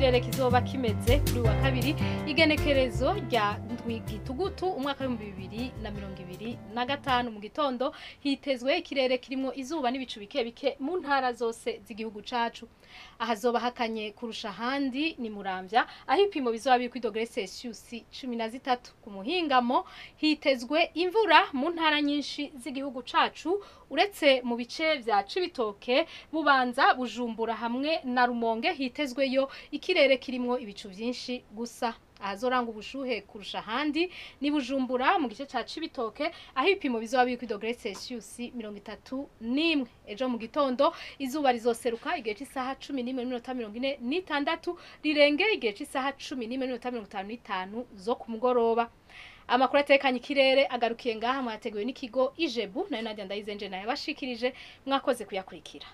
Ikirere kizoba kimeze kuri wa kabiri, igenekerezo rya ndwi Gitugutu, umwaka w'2025. Mu gitondo hitezwe ikirere kirimwo izuba n'ibicu bike bike mu ntara zose z'igihugu cacu. Ahazoba hakanye kurusha ahandi ni Muramvya, aho ibipimo bizoba biri kuri dogere Celsius 13. Ku muhingamo hitezwe imvura mu ntara nyinshi z'igihugu cacu, uretse mu bice vya Cibitoke, Bubanza, Bujumbura hamwe na Rumonge hitezweyo ikirere kirimwo ibicu vyinshi gusa. Ahazoranga ubushuhe kurusha ahandi ni Bujumbura mu gice ca Cibitoke, aho ibipimo bizoba biri kuri dogere Celsius 31. Ejo mu gitondo izuba rizoseruka igihe c'isaha 11:46, rirenge igihe c'isaha 11:55 zo ku mugoroba. Amakuru atekanye ikirere agarukiye ngaha. Mwateguwe n'ikigo Ijebu, nayo Nadia Ndayizenje nayo yabashikirije. Mwakoze kuyakurikira.